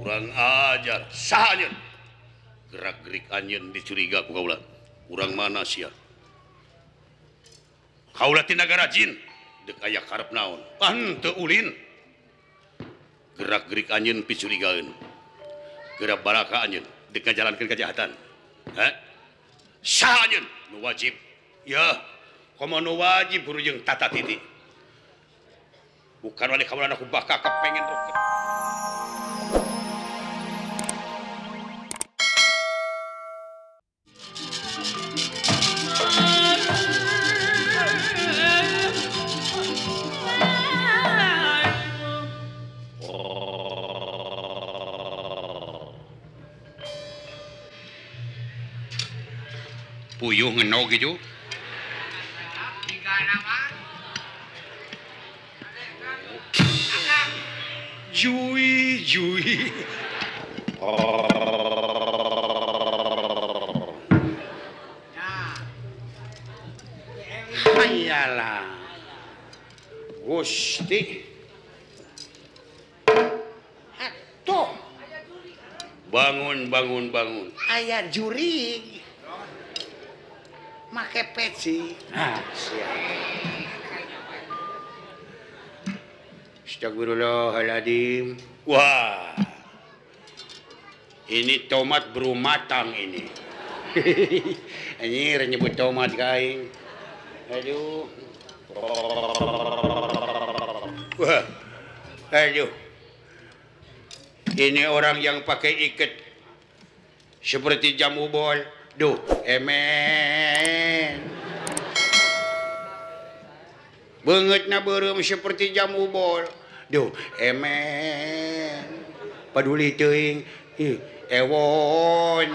Kurang ajar saha anjeun. Gerak-gerik anjeun dicuriga ku kaula. Urang mana sia? Kaula ti nagara jin. Deuk aya karep naon? Ah henteu ulin. Gerak-gerik anjeun picurigaeun. Gerak baraka anjeun deuk ngajalankeun kejahatan. Hah? Saha anjeun nu wajib? Ya, komo nu wajib guru jeung tata titi. Bukan wali kaula aku bakal kepengen roket. Puyuh ngenog gitu. Jui jui. Hayalah. Gusti. Atuh. Bangun bangun bangun. Aya jurig. Make peci. Ah, siap. Astagfirullahaladzim. Wah. Ini tomat baru matang ini. Anjir nyebut tomat kaing. Aduh. Wah. Aduh. Ini orang yang pakai ikat seperti jamu bol. Duh, emen. Beungeutna beureum seperti jamu bol. Duh, emen. Paduli teuing. Ih, ewon.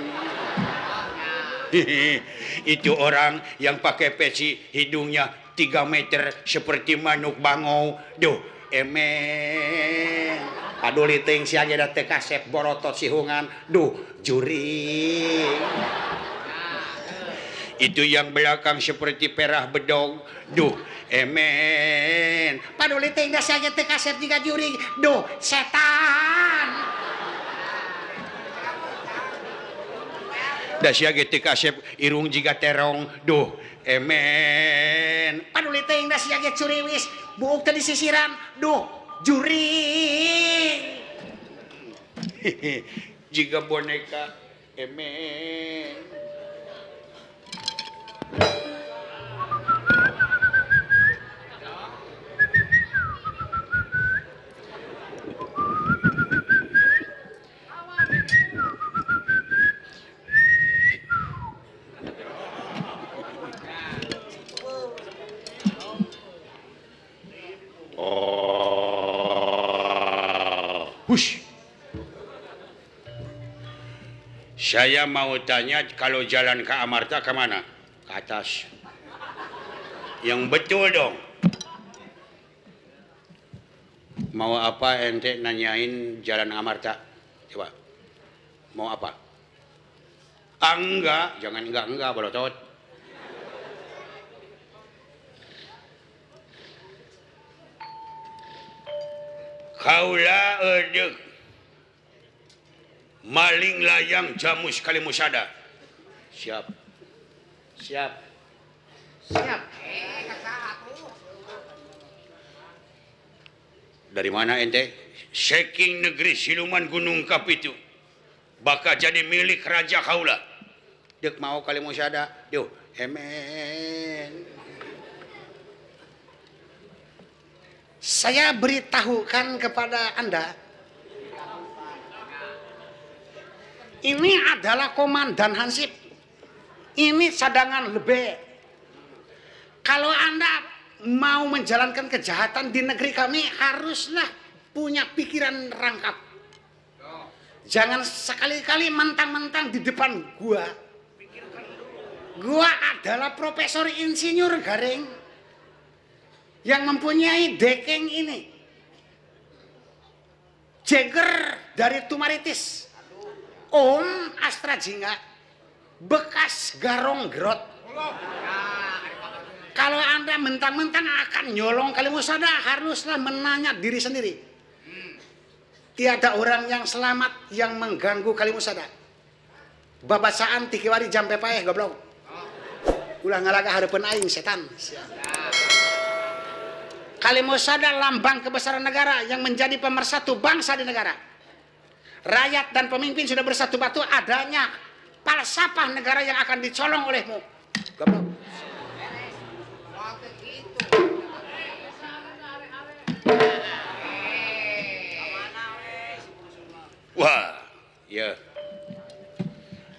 Itu orang yang pakai peci hidungnya 3 meter seperti manuk bangau. Duh, emen. Paduli teuing sia ge da teu kasep borotot sihungan. Duh, juring. Itu yang belakang seperti perah bedog. Duh, emen. Paduli teuing da sia ge teu kasep jiga juring. Duh, setan. Da sia ge teu kasep irung jiga terong. Duh, emen. Paduli teuing da sia ge curiwis, buuk teu disisiran. Duh, juring. Jiga boneka, emen. Hush. Saya mau tanya kalau jalan ke Amarta kemana? Ke atas. Yang betul dong. Mau apa ente nanyain jalan Amarta? Coba. Mau apa? Ah, enggak, jangan enggak bolotot. Kaula edek maling layang jamus kalimusada. Siap. Siap. Siap. Dari mana ente? Saking negeri siluman Gunung Kapitu. Bakal jadi milik Raja Kaula. Dek mau kalimusada. Duh, emen. Saya beritahukan kepada Anda, ini adalah Komandan Hansip. Ini cadangan lebih. Kalau Anda mau menjalankan kejahatan di negeri kami, haruslah punya pikiran rangkap. Jangan sekali-kali mentang-mentang di depan gua. Gua adalah profesor insinyur garing yang mempunyai dekeng ini. Jagger dari Tumaritis, Om Astra Jingga, bekas Garong Gerot. Kalau Anda mentang-mentang akan nyolong Kalimusada, haruslah menanya diri sendiri. Tiada orang yang selamat yang mengganggu Kalimusada. Babasaan tikiwari jampe paeh goblok. Ulah ngalaga hareupeun aing setan. Kalimusada lambang kebesaran negara yang menjadi pemersatu bangsa di negara. Rakyat dan pemimpin sudah bersatu batu adanya falsafah negara yang akan dicolong olehmu. Goblok. Wah, ya.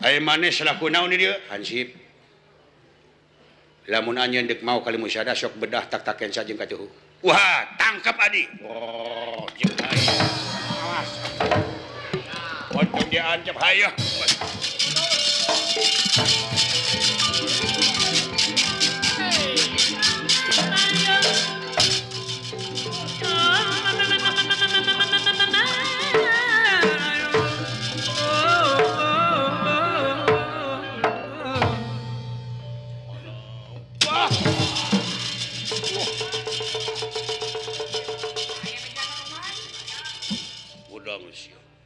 Aya maneh selaku naon di dieu? Hansip. Lamun anjeun deuk mau Kalimusada sok bedah tak-taken saja jeung katuhu. Wah, tangkap adi. Oh, jeung hayo. Awas. Untung dia ancap hayo.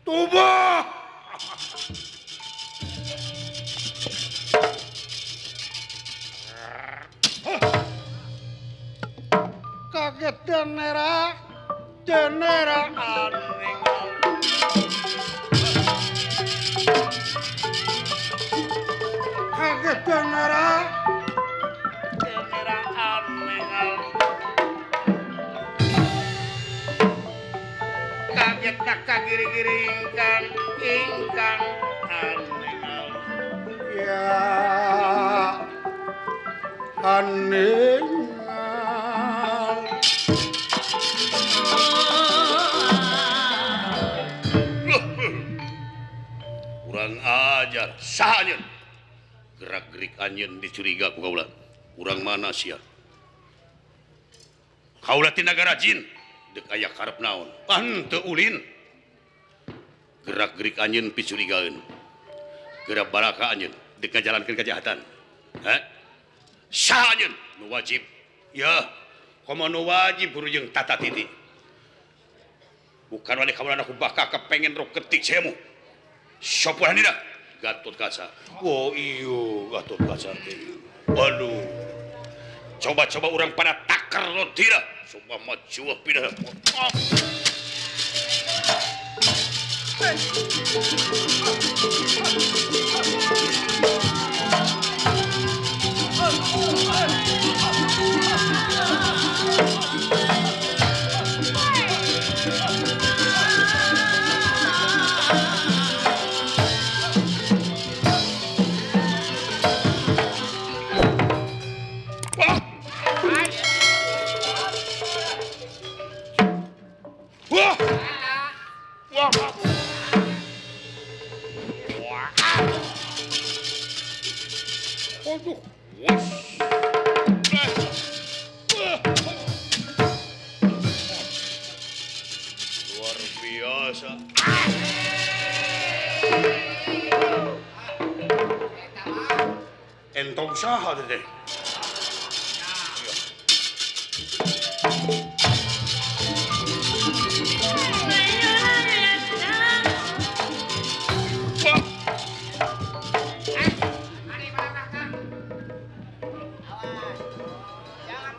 Tubuh. Kaget denera, denera aneh. Kaget denera, denera aneh. Kaget kakak giri-giri ingkang, ingkang aneh. Ya aneh. Kurang ajar, saha anjeun? Gerak-gerik anjeun dicuriga ku kaula. Urang mana sia? Kaula ti nagara jin. Dek aya karep naon? Ah henteu ulin. Gerak-gerik anjeun picurigaeun. Gerak baraka anjeun dek ngajalankeun kejahatan. Hah? Saha anjeun nu wajib? Ya, komo nu wajib guru jeung tata titi. Bukan wali kaula ku bakal kepengen rok ketik semu. Sopohan dina Gatot Kaca. Oh iyo Gatot Kaca teh. Aduh. Coba-coba urang pada takar lo tidak. Sumpah majuah pindah. Luar biasa. Entong saha teh.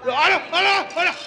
Aduh, aduh, aduh.